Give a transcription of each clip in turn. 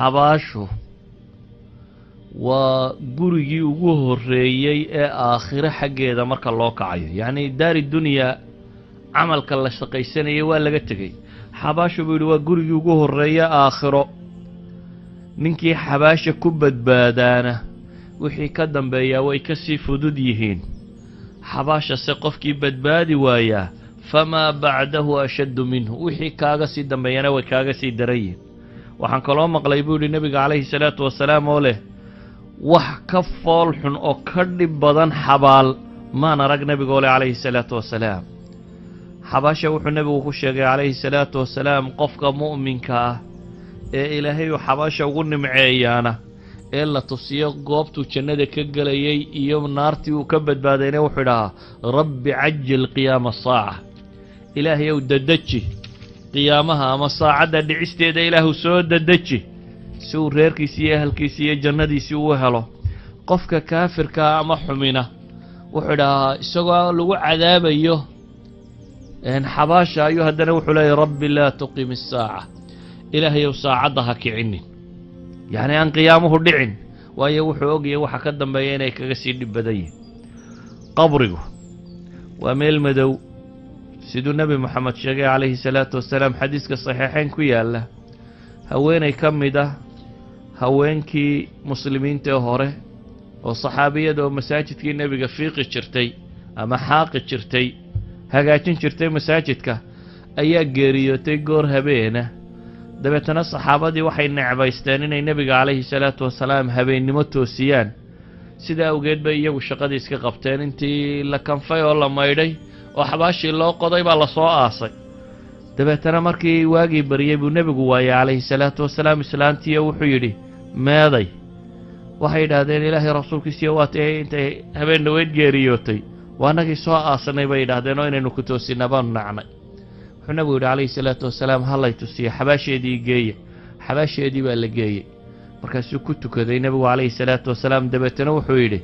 Xabaashu waa gurigii ugu horreeyey ee aakhiro xaggeeda marka loo kacayo. Yacni daari dunyaa camalka la shaqaysanayay waa laga tegey. Xabaashu, buu yidhi, waa gurigii ugu horreeye aakhiro. Ninkii xabaasha ku badbaadaana wixii ka dambeeyaa way ka sii fudud yihiin. Xabaasha se qofkii badbaadi waayaa, famaa bacdahu ashaddu minhu, wixii kaaga sii dambeeyana way kaaga sii daran yihiin. Waxaan kaloo maqlay, buu yidhi, nebiga calayhi salaatu wasalaam oo leh: "Wax ka fool xun oo ka dhib badan xabaal maan arag." Nebigoo leh calayhi salaatu wasalaam, xabaasha wuxuu nebigu ku sheegay calayhi salaatu wasalaam, qofka mu'minka ah ee Ilaahay uu xabaasha ugu nimceeyaana ee la tusiyo goobtuu jannada ka gelayay iyo naartii uu ka badbaadayna, wuxuu idhahaa: "Rabbi cajil qiyaama asaaca." Ilaahay ow, dadeji qiyaamaha ama saacadda dhicisteeda, Ilaahu soo dadeji, si uu reerkiisii iyo ahalkiisii iyo jannadiisii uu helo. Qofka kaafirkaa ama xumina wuxuu idhahaa, isagoo lagu cadaabayo xabaasha ayuu haddana wuxuu leeyahy: "Rabbi laa tuqim isaaca." Ilaahayow, saacadda ha kicinin, yacni aan qiyaamuhu dhicin, waayo wuxuu ogyahay waxa ka dambeeya inay kaga sii dhib badan yihin. Qabrigu waa meel madow, siduu Nebi Moxamed sheegay calayhi salaatu wasalaam xadiiska saxiixeyn ku yaalla. Haweenay ka mid ah haweenkii muslimiinta hore oo saxaabiyada oo masaajidkii nebiga fiiqi jirtay ama xaaqi jirtay, hagaajin jirtay masaajidka, ayaa geeriyootay goor habeena. Dabeetana saxaabadii waxay necbaysteen inay nebiga calayhi salaatu wasalaam habeennimo toosiyaan. Sidaa awgeed bay iyagu shaqadii iska qabteen. Intii la kanfay oo la maydhay oo xabaashii loo qoday baa lasoo aasay. Dabeetana markii waagii baryey buu nebigu waayey calayhi salaatu wasalaam islaantiiyo wuxuu yidhi: "Meeday?" Waxay yidhaahdeen: "Ilaahay rasuulkiisiyo, waa tay intay habeen dhaweyd geeriyootay, waa annagii soo aasanay," bay yidhahdeen, "oo inaynu ku toosinaa baanu nacnay." Wuxuu nebigu yidhi calayhi salaatu wasalaam: "Hallay tusiya xabaasheedii, geeya." Xabaasheedii baa la geeyey. Markaasuu ku tukaday nebigu calayhi salaatu wasalaam. Dabeetana wuxuu yidhi: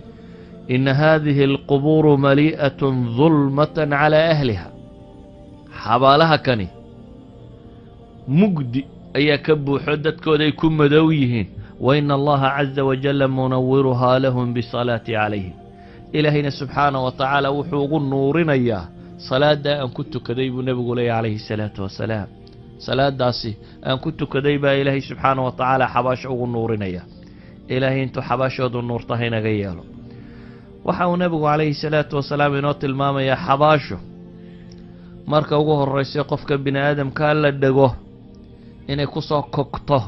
"Ina haadihi alqubuuru malii'atun dulmatan calaa ahliha." Xabaalaha kani mugdi ayaa ka buuxo, dadkooday ku madow yihiin. Wa ina Allaha caza wajalla munawiruhaa lahum bisalaati calayhim. Ilaahayna subxaana wa tacaala wuxuu ugu nuurinayaa salaaddaa aan ku tukaday, buu nebigu leeyahy calayhi salaatu wasalaam. Salaadaasi aan ku tukaday baa Ilaahay subxaana wa tacaala xabaasho ugu nuurinaya. Ilaahay intuu xabaashoodu nuurta haynaga yeelo. Waxa uu nebigu calayhi salaatu wasalaam inoo tilmaamayaa, xabaasho marka ugu horreysa qofka bini aadamkaa la dhego inay kusoo kogto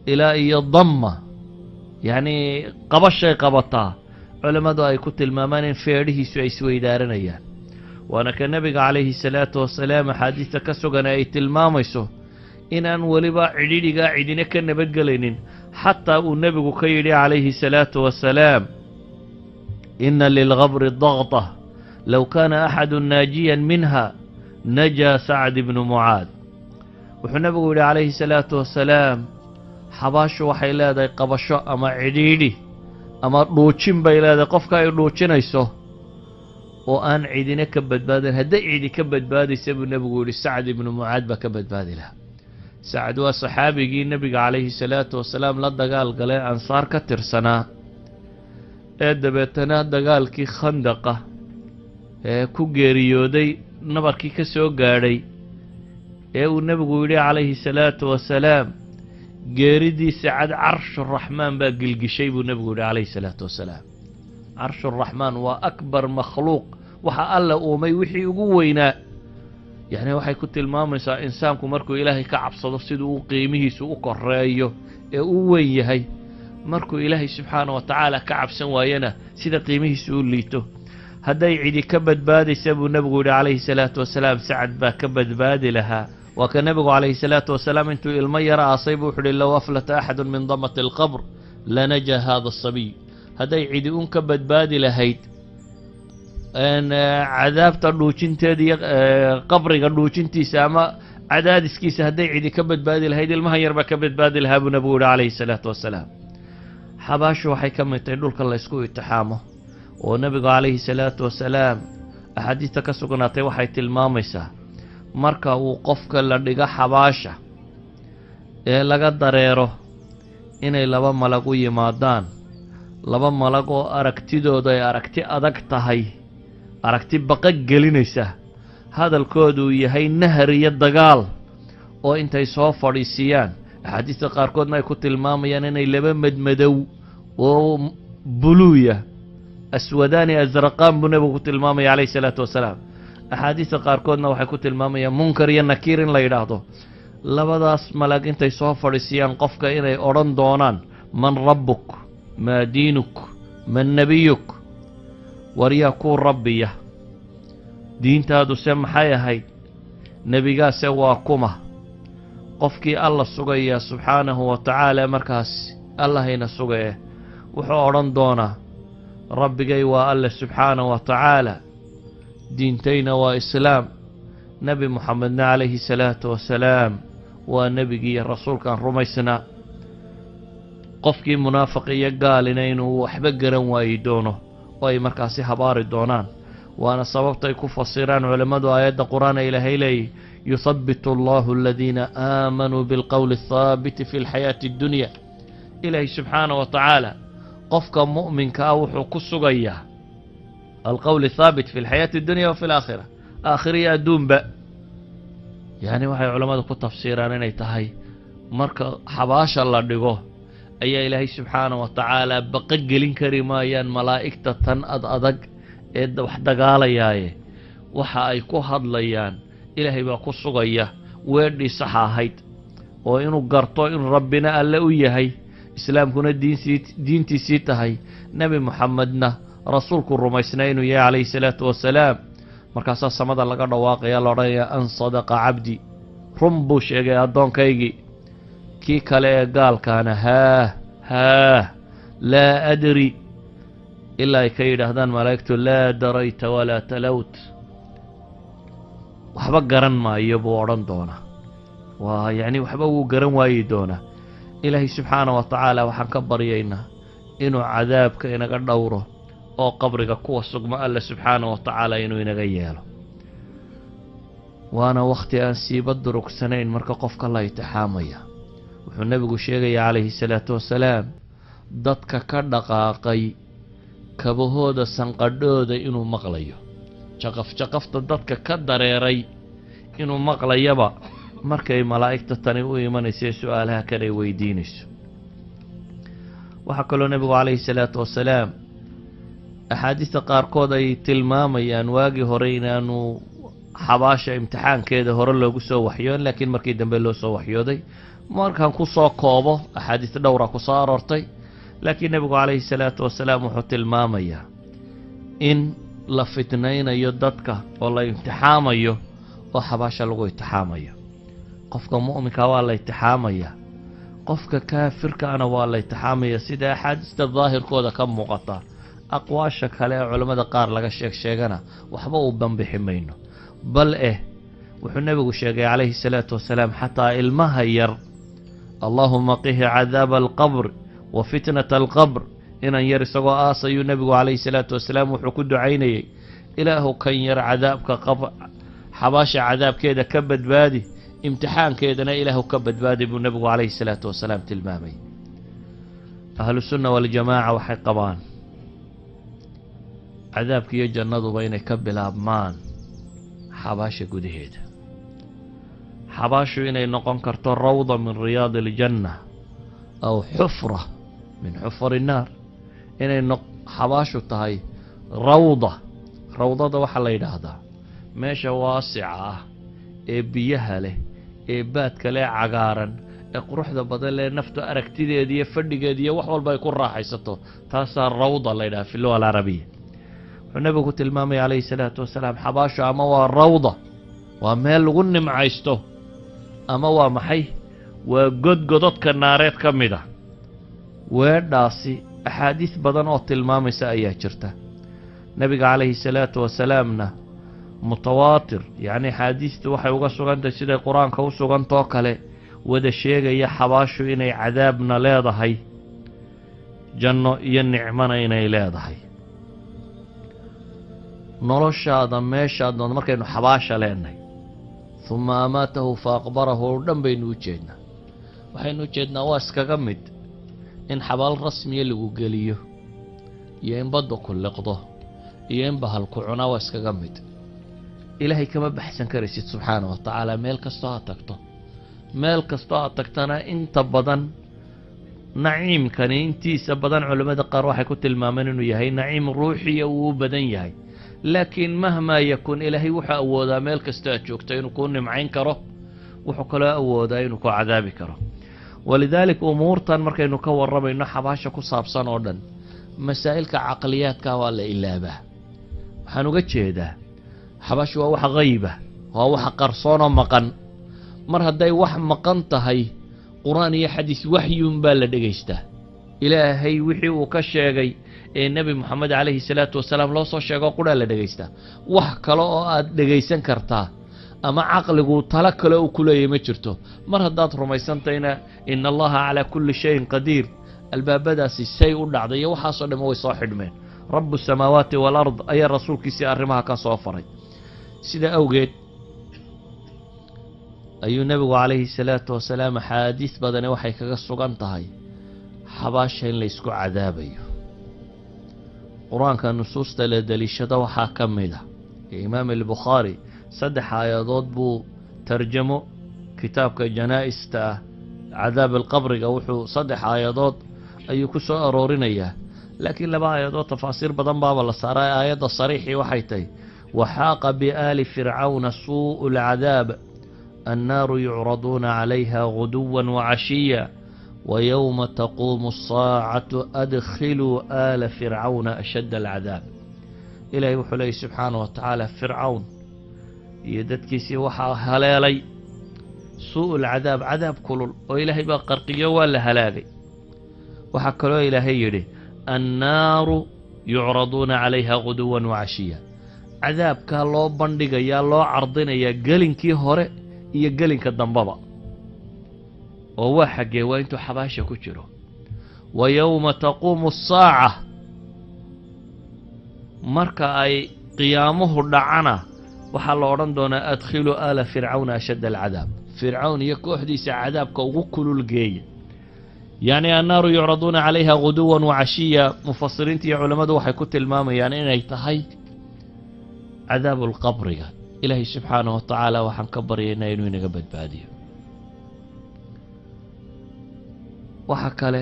ilaa iyo damma, yacnii qabashay qabataa. Culammadu ay ku tilmaamaan in feedhihiisu ay isweydaaranayaan, waana ka nebiga calayhi salaatu wasalaam axaadiista ka sugan ay tilmaamayso inaan weliba cidhidhigaa cidina ka nabadgelaynin, xataa uu nebigu ka yidhi calayhi salaatu wasalaam: "Ina lilqabri dagta, low kaana axadu naajiyan minha najaa Sacd ibnu Mucaad." Wuxuu nebigu yidhi calayhi salaatu wasalaam, xabaashu waxay leedahay qabasho ama cidhiidhi ama dhuujin bay leedahay, qofka ay dhuujinayso oo aan cidina ka badbaadin. Hadday cidi ka badbaadaysa, buu nebigu yidhi, Sacd ibnu Mucaad baa ka badbaadi lahaa. Sacd waa saxaabigii nebiga calayhi salaatu wasalaam la dagaal galay, Ansaar ka tirsanaa, ee dabeetana dagaalkii Khandaqa ee ku geeriyooday, nabarkii ka soo gaadhay, ee uu nebigu yidhi calayhi salaatu wasalaam: "Geeridiisa cad carshuraxmaan baa gilgishay," buu nebigu yidhi calayhi salaatu wasalaam. Carshuraxmaan waa akbar makhluuq, waxa Alla uumay wixii ugu weynaa. Yacni waxay ku tilmaamaysaa insaanku markuu Ilaahay ka cabsado siduu u qiimihiisu u koreeyo ee u weyn yahay, markuu Ilaahay subxaana wa tacaala ka cabsan waayana sida qiimihiisu u liito. Hadday cidi ka badbaadaysa, buu nebigu yidhi calayhi salaatu wasalaam, Sacad baa ka badbaadi lahaa. Waa ka nebigu calayhi salaatu wasalaam intuu ilmo yaro aasay buu wuxu uhi: "Low aflata axadu min damati alqabr lanaja hada asabiy." Hadday cidi un ka badbaadi lahayd cadaabta dhuujinteeda iyo qabriga dhuujintiisa ama cadaadiskiisa, hadday cidi ka badbaadi lahayd, ilmahan yar baa ka badbaadi lahaa, buu nebigu yihi calayhi salaatu wasalaam. Xabaashu waxay ka mid tahay dhulka laysku itixaamo, oo nebigu calayhi salaatu wasalaam axaadiista ka sugnaatay waxay tilmaamaysaa marka uu qofka la dhigo xabaasha ee laga dareero. Inay laba malag u yimaadaan, laba malag oo aragtidooda ay aragti adag tahay, aragti baqa gelinaysa, hadalkooduu yahay nahar iyo dagaal, oo intay soo fadhiisiiyaan, axaadiista qaarkoodna ay ku tilmaamayaan inay laba madmadow oo buluuya, aswadaani asraqaan buu nebigu ku tilmaamaya calayhi salaatu wasalaam. Axaadiista qaarkoodna waxay ku tilmaamayaan Munkar iyo Nakiir in la yidhaahdo. Labadaas malag intay soo fadhiisiyaan qofka inay odhan doonaan: "Man rabbuk? Maa diinuk? Man nebiyuk?" Waryaa kuu rabbiya? Diintaadu se maxay ahayd? Nebigaase waa kuma? Qofkii Alla sugaya subxaanahu wa tacaala, markaas Allahayna sugaye, wuxuu odhan doonaa: "Rabbigay waa Alle subxaanahu wa tacaala, diintayna waa Islaam, Nebi Moxamedna calayhi salaatu wasalaam waa nebigii iyo rasuulkaan rumaysnaa." Qofkii munaafiq iyo gaalina inuu waxba garan waayi doono oo ay markaasi habaari doonaan. Waana sababtay ku fasiraan culammadu aayadda Qur-aan ee Ilaahay leeyahy: "Yuthabbitu Allahu aladiina aamanuu bilqowli athaabiti fi lxayaati addunya." Ilaahay subxaana wa tacaala qofka mu'minka ah wuxuu ku sugayaa alqowl athaabit fi lxayaati addunya wa fi alaakhira, aakhira iyo adduunba. Yacni waxay culammadu ku tafsiiraan inay tahay marka xabaasha la dhigo ayaa Ilaahay subxaana wa tacaala baqa gelin kari maayaan malaa'igta tan ad adag ee wax dagaalayaaye. Waxa ay ku hadlayaan Ilaahay baa ku sugaya weedhii saxa ahayd, oo inuu garto in Rabbina Alle u yahay, Islaamkuna diinsii diintiisii tahay, Nebi Moxamedna rasuulku rumaysnaa inuu yahay calayhi salaatu wasalaam. Markaasaa samada laga dhawaaqaya, la odhanaya: "An sadaqa cabdi, run buu sheegay addoonkaygii." Kii kale ee gaalkaana: "Haah, haah, laa adri," ilaa ay ka yidhaahdaan malaa'igtu: "Laa darayta walaa talowt." Waxba garan maayo buu odhan doonaa. Waa yacni waxba wuu garan waayi doonaa. Ilaahay subxaana wa tacaala waxaan ka baryaynaa inuu cadaabka inaga dhowro oo qabriga kuwa sugma Alle subxaana wa tacaala inuu inaga yeelo. Waana wakhti aan siiba durugsanayn marka qofka la itixaamaya. Wuxuu nebigu sheegaya calayhi salaatu wasalaam dadka ka dhaqaaqay kabahooda sanqadhooda inuu maqlayo, jaqaf jaqafta dadka ka dareeray inuu maqlayaba markay malaa'igta tani u imanayso ee su-aalaha kanay weydiinayso. Waxaa kaloo nebigu calayhi salaatu wasalaam axaadiista qaarkood ay tilmaamayaan waagii hore inaanu xabaasha imtixaankeeda hore loogu soo waxyoon, laakiin markii dambe loo soo waxyooday. Markaan ku soo koobo, axaadiis dhowra ku soo aroortay, laakiin nebigu calayhi salaatu wasalaam wuxuu tilmaamayaa in la fitnaynayo dadka oo la imtixaamayo oo xabaasha lagu imtixaamayo. Qofka mu'minka waa la imtixaamaya, qofka kaafirkaana waa la imtixaamaya, sida axaadiista daahirkooda ka muuqata. Aqwaasha kale ee culammada qaar laga sheeg sheegana waxba uu banbixi mayno. Bal wuxuu nebigu sheegay calayhi salaatu wasalaam xataa ilmaha yar: "Allaahuma qihi cadaaba alqabr wa fitnata alqabr." Inan yar isagoo aasayuu nebigu calayhi salaatu wasalaam wuxuu ku ducaynayey: "Ilaahu kan yar cadaabka qab xabaasha cadaabkeeda ka badbaadi, imtixaankeedana Ilaahu ka badbaadi," buu nebigu calayhi salaatu wasalaam tilmaamay. Ahlusunna waljamaaca waxay qabaan cadaabka iyo jannaduba inay ka bilaabmaan xabaasha gudaheeda, xabaashu inay noqon karto rawda min riyaadi aljanna aw xufra min xufari innaar, inay xabaashu tahay rawda. Rawdada waxaa la yidhaahdaa meesha waasica ah ee biyaha leh, ee baadka leh, cagaaran, ee quruxda badan leh, naftu aragtideeda iyo fadhigeeda iyo wax walba ay ku raaxaysato. Taasaa rawda la yidhaha fi luga alcarabiya. Wuxuu nebigu ku tilmaamaya calayhi salaatu wasalaam xabaashu ama waa rawda, waa meel lagu nimcaysto, ama waa maxay? Waa godgododka naareed ka mid a. Weedhaasi axaadiis badan oo tilmaamaysa ayaa jirta. Nebiga calayhi salaatu wasalaamna mutawaatir, yacni axaadiistu waxay uga sugantahay siday Qur-aanka u sugantoo kale, wada sheegaya xabaashu inay cadaabna leedahay, janno iyo nicmona inay leedahay. Noloshaada meeshaad nood markaynu xabaasha leenahay, "Huma amaatahu fa aqbarahu" oo dhan baynu u jeednaa. Waxaynu u jeednaa waa iskaga mid. In xabaal rasmiya lagu geliyo iyo in badda ku liqdo iyo in bahalku cunaa waa iskaga mid. Ilaahay kama baxsan karaysid subxaana wa tacaala. Meel kastoo aad tagto, meel kastoo aad tagtana, inta badan naciimkani intiisa badan culimmada qaar waxay ku tilmaameen inuu yahay naciim ruuxiya uu u badan yahay, laakiin مهما يكن, ilaahay wuxuu awoodaa meel kastoo aad joogto inuu kuu nimcayn karo, wuxuu kaloo awoodaa inuu ku cadaabi karo. ولذلك umuurtan markaynu ka warramayno xabaasha ku saabsan oo dhan, masaa'ilka caqliyaadka waa la ilaabaa. Waxaan uga jeedaa, xabaashu waa wax hayba, waa wax qarsoonoo maqan. Mar hadday wax maqan tahay, Qur-aan iyo xadiis waxyun baa la dhegaystaa. Ilaahay wixii uu ka sheegay ee Nebi Moxamed calayhi salaatu wasalaam loo soo sheego quraa la dhegaystaa. Wax kale oo aad dhegaysan kartaa ama caqligu talo kale uu ku leeyahy ma jirto. Mar haddaad rumaysantayna إن الله على كل شيء قدير, albaabadaasi say u dhacday iyo waxaasoo dham way soo xidhmeen. رب السماوات والأرض ayaa rasuulkiisii arrimaha ka soo faray. Sida awgeed ayuu nebigu calayhi salaatu wasalaam axaadiis badani waxay kaga sugan tahay xabaasha in la isku cadaabayo. Qur-aanka nusuusta la deliishado waxaa ka mid a Imaam Albukhaari saddex aayadood buu tarjamo kitaabka janaa-ista ah, cadaab alqabriga, wuxuu saddex aayadood ayuu ku soo aroorinayaa, laakiin laba aayadood tafaasiir badan baaba la saaraa. Aayadda sariixii waxay tahay: وحاق بآل فرعون سوء العذاب النار يعرضون عليها غدوا وعشيا ويوم تقوم الساعة أدخلوا آل فرعون أشد العذاب. Ilaahay wuxuu leeyay subxaana wa tacaala, Fircawn iyo dadkiisii waxaa haleelay سوء العذاب, cadaab kulul, oo Ilaahay baa qarqiyo, waa la halaagay. Waxaa kaloo Ilaahay yidhi: النار يعرضون عليها غدوا وعشيا. Cadaabkaa loo bandhigayaa, loo cardinayaa gelinkii hore iyo gelinka dambaba, oo waa xaggee? Waa intuu xabaasha ku jiro. ويوم تقوم الساعة, marka ay qiyaamuhu dhacana, waxaa la odhan doonaa: أدخلوا آل فرعون أشد العذاب. Fircawn iyo kooxdiisa cadaabka ugu kulul geeya. Yacni النار يعرضون عليها غدوا وعشيا, mufasiriinta iyo culammadu waxay ku tilmaamayaan inay tahay cadaabulqabriga. Ilaahay subxaanahu wa tacaala waxaan ka baryaynaa inuu inaga badbaadiyo. Waxa kale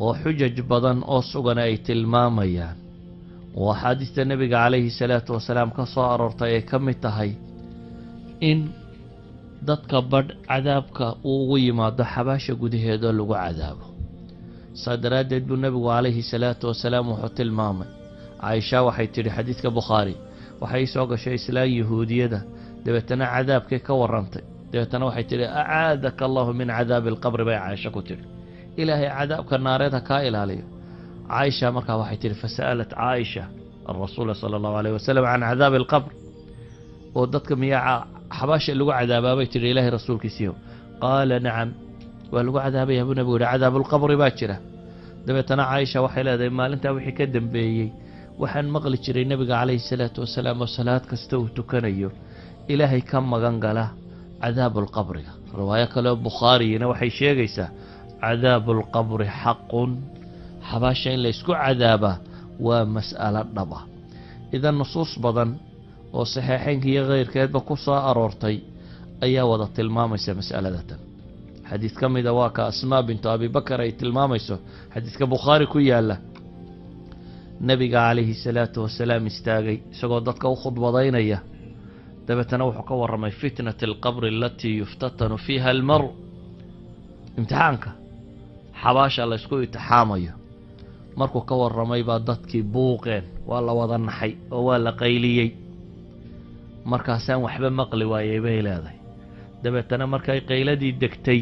oo xujaj badan oo sugan ay tilmaamayaan oo axaadiista nebiga calayhi salaatu wasalaam ka soo aroortay ay ka mid tahay in dadka badh cadaabka uu ugu yimaado xabaasha gudaheeda lagu cadaabo. Saa daraaddeed buu nebigu calayhi salaatu wasalaam wuxuu tilmaamay. Caaisha waxay tidhi, xadiidka Bukhaari, waxay soo gashay islaan Yahuudiyada, dabeetana cadaabkay ka warrantay. Dabeetana waxay tidhi: "أعاذك الله من عذاب القبر," bay Caaisha ku tidhi, "Ilaahay cadaabka naareed ha kaa ilaaliyo." Caaisha markaa waxay tidhi: فسألت عائشة الرسول صلى الله عليه وسلم عن عذاب القبر. Oo dadka miyaa xabaasha lagu cadaabaa, bay tidhi, Ilaahay rasuulkiisiiyo? قال نعم, waa lagu cadaabaya buu nabigu yihi, cadaabulqabri baa jira. Dabeetana Caaisha waxay leedahay, maalintaa wixii ka dambeeyey waxaan maqli jiray nebiga calayhi salaatu wasalaam oo salaad kasta uu tukanayo Ilaahay ka magan gala cadaabulqabriga. Riwaayo kaleo Bukhaariyina waxay sheegaysaa: عذاب القبر حق. Xabaasha in la isku cadaabaa waa mas'alo dhaba. Idan nusuus badan oo saxiixeynka iyo keyrkeedba ku soo aroortay ayaa wada tilmaamaysa mas'alada tan. Xadiid ka mida waa ka Asmaa bintu Abi Bakar ay tilmaamayso, xadiidka Bukhaari ku yaala. Nebiga calayhi salaatu wasalaam istaagay isagoo dadka u khudbadaynaya, dabeetana wuxuu ka warramay فتنة القبر التي يفتتن فيها المرء, imtixaanka xabaasha la ysku itixaamayo. Markuu ka warramay baa dadkii buuqeen, waa la wada naxay oo waa la qayliyey. Markaasaan waxba maqli waayey, bay leedahay. Dabeetana markay qayladii degtay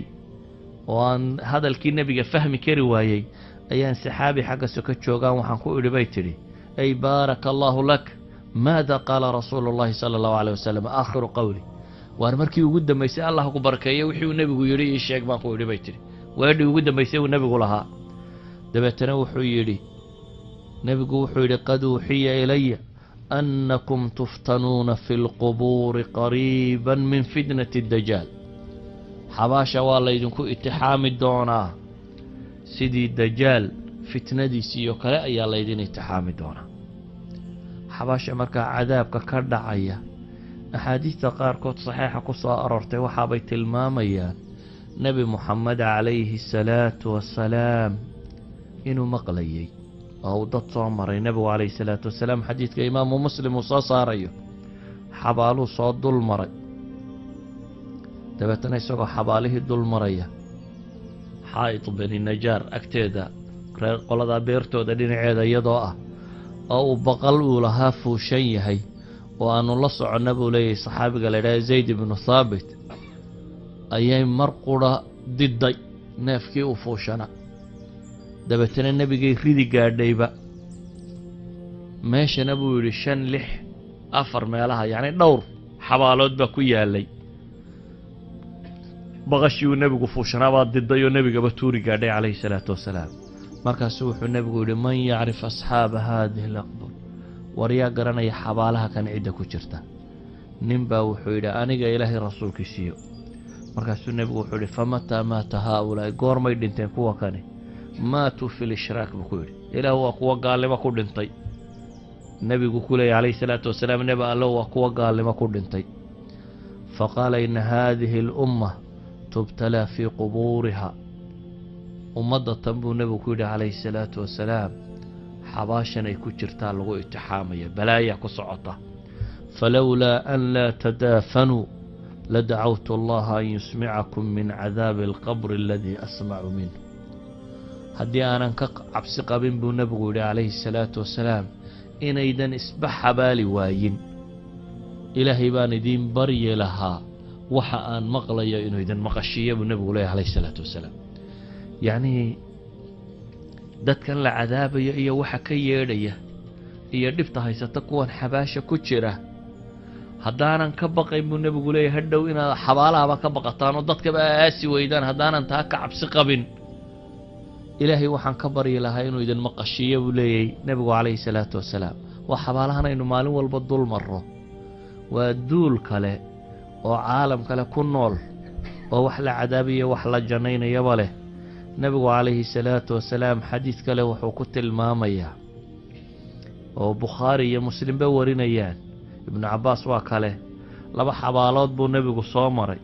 oo aan hadalkii nebiga fahmi kari waayey, ayaan saxaabi xagga soka joogaan waxaan ku idhi, bay tidhi, "أي بارك الله لك، ماذا قال رسول الله صلى الله عليه وسلم آخر قوله?" Waar markii ugu dambaysay, Allah ku barkeeyo, wixii uu nebigu yidhi ii sheeg, baan ku idhi, bay tidhi, weedhii ugu dambaysay uu nebigu lahaa. Dabeetana wuxuu yidhi nebigu, wuxuu yidhi: "قد أوحي إلي أنكم تفتنون في القبور قريبا من فتنة الدجال." Xabaasha waa laydinku itixaami doonaa. Sidii Dajaal fitnadiisiiyo kale ayaa laydin itixaami doonaa. Xabaasha markaa cadaabka ka dhacaya, axaadiista qaarkood saxiixa ku soo aroortay waxaabay tilmaamayaan Nebi Moxamed calayhi asalaatu wassalaam inuu maqlayay oo uu dad soo maray. Nebigu calayhi salaatu wasalaam, xadiidka Imaamu Muslim uu soo saarayo, xabaaluu soo dul maray. Dabeetana isagoo xabaalihii dul maraya Xaa'id Bani Najaar agteeda, reer qoladaa beertooda dhinaceeda iyadoo ah, oo uu baqal uu lahaa fuushan yahay oo aanu la soconna, buu leeyahay saxaabiga la idhaha Zayd ibnu Thaabit, ayay mar qura diday neefkii uu fuushana. Dabeetana nebigay ridi gaadhayba meeshana, buu yidhi, shan, lix, afar meelaha, yacni dhowr xabaalood baa ku yaalay. Baqashii uu nebigu fuushanaabaa diday oo nebigaba tuuri gaadhay calayhi salaatu wasalaam. Markaasuu wuxuu nebigu yidhi: "Man yacrif asxaaba haadihi alaqbur?" War yaa garanaya xabaalaha kan cidda ku jirta? Nin baa wuxuu yidhi: "Aniga, Ilaahay rasuulkiisiiyo." Markaasuu nebigu wuxuu yidhi: "Famataa maata haaulaa'i? Goormay dhinteen kuwa kani?" "Maatuu fi lishraak," buu ku yidhi. "Ilaah, waa kuwa gaalnimo ku dhintay," nebigu ku leeyay calayhi salaatu wasalaam. "Nebi Allo, waa kuwa gaalnimo ku dhintay." Faqaala: "Ina haadihi alumma tubtalaa fii qubuuriha." Ummadda tan, buu nebigu ku yidhi calayhi salaatu wasalaam, xabaashan ay ku jirtaa lagu itixaamaya, balaaya ku socota. "Falowlaa an laa tadaafanuu ladacawtu Allaha an yusmicakum min cadaabi alqabri aladii asmacu minhu. Haddii aanan ka cabsi qabin, buu nebigu yidhi calayhi salaatu wasalaam, inaydan isba xabaali waayin, Ilaahay baan idiin baryi lahaa waxa aan maqlayo inuu idin maqashiiyo, buu nebigu leeyahy calayhi salaatu wasalaam. Yacnii dadkan la cadaabayo iyo waxa ka yeedhaya iyo dhibta haysata kuwan xabaasha ku jira, haddaanan ka baqayn, buu nebigu leeyahy, hadhow inaad xabaalahaba ka baqataan oo dadkaba aasi weydaan, haddaanan taa ka cabsi qabin, Ilaahay waxaan ka baryi lahaa inuu idin maqashiiyo, buu leeyahy nebigu calayhi salaatu wasalaam. Waa xabaalahan aynu maalin walba dul marro. Waa duul kale oo caalam kale ku nool oo wax la cadaabayo, wax la jannaynayaba leh. Nebigu calayhi salaatu wasalaam xadiid kale wuxuu ku tilmaamayaa oo Bukhaari iyo Muslimba warinayaan. Ibnu Cabbaas waa kale, laba xabaalood buu nebigu soo maray.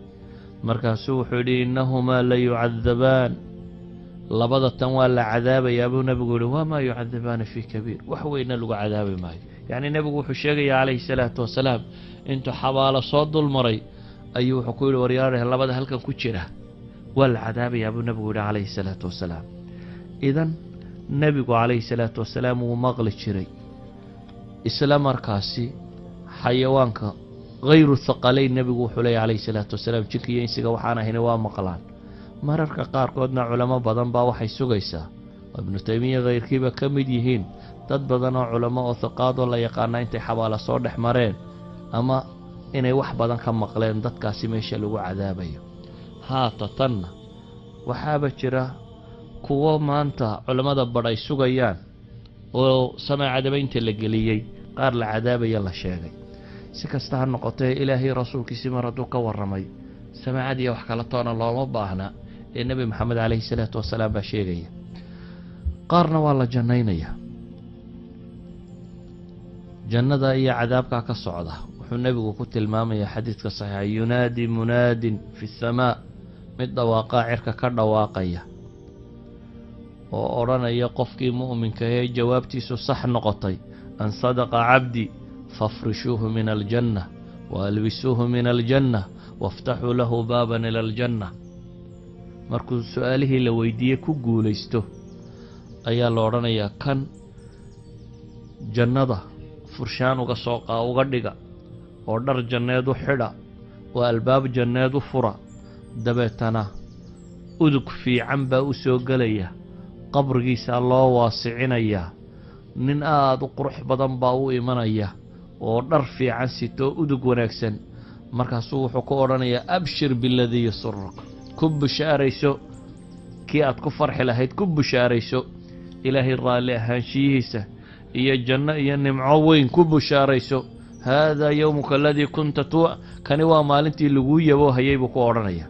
Markaasuu wuxuu yidhi: "Innahumaa la yucadabaan." Labada tan waa la cadaabayaa, buu nebigu yidhi. "Wamaa yucadabaani fii kabiir." Wax weynna lagu cadaabi maayo. Yacni nebigu wuxuu sheegayaa calayhi salaatu wasalaam, intuu xabaalo soo dul maray ayuu wuxuu ku yidhi: "Waryaareh, labada halkan ku jira waa la cadaabayaa," buu nebigu yidhi calayhi salaatu wasalaam. Idan nebigu calayhi salaatu wasalaam wuu maqli jiray. Isla markaasi xayawaanka hayru thaqalayn, nebigu wuxuu leeyahy calayhi salaatu wasalaam, jinka iyo insiga waxaan ahayna waa maqlaan. Mararka qaarkoodna culamo badan baa waxay sugaysaa, oo Ibnu Taymiya khayrkiiba ka mid yihiin, dad badan oo culamo oo hiqaadoo la yaqaana intay xabaala soo dhex mareen ama inay wax badan ka maqleen dadkaasi meesha lagu cadaabayo. Haata tanna waxaaba jira kuwo maanta culammada badh ay sugayaan oo samaacadaba inta la geliyey qaar la cadaabaya la sheegay. Si kasta ha noqotee, Ilaahay rasuulkiisii mar hadduu ka warramay, samaacad iyo wax kala toona looma baahna ee Nebi Maxamed calayhi salaatu wasalaam baa sheegaya. Qaarna waa la jannaynaya, jannada iyo cadaabkaa ka socda. Wuxuu nebigu ku tilmaamayaa xadiidka saxiixa: "Yunaadi munaadin fi samaa." Mid dhawaaqaa cirka ka dhawaaqaya oo odhanaya qofkii mu'minka ee jawaabtiisu sax noqotay: "An sadaqa cabdi, fafrishuuhu min aljanna wa albisuuhu min aljanna waaftaxuu lahu baaban ila aljanna." Markuu su-aalihii la weydiiyey ku guulaysto ayaa la odhanayaa: "Kan jannada furshaan uga soo qaa uga dhiga oo dhar janneed u xidha oo albaab janneed u fura." Dabeetana udug fiican baa u soo gelaya, qabrigiisaa loo waasicinayaa, nin aada u qurux badan baa u imanaya oo dhar fiican sitoo udug wanaagsan. Markaasuu wuxuu ku odhanayaa: "Abshir biladii yasuruk." Ku bushaarayso kii aad ku farxi lahayd, ku bushaarayso Ilaahay raalli ahaanshiyihiisa iyo janno iyo nimco weyn ku bushaarayso. "Haadaa yowmuka aladii kunta tu kani waa maalintii laguu yaboo hayay," buu ku odhanaya.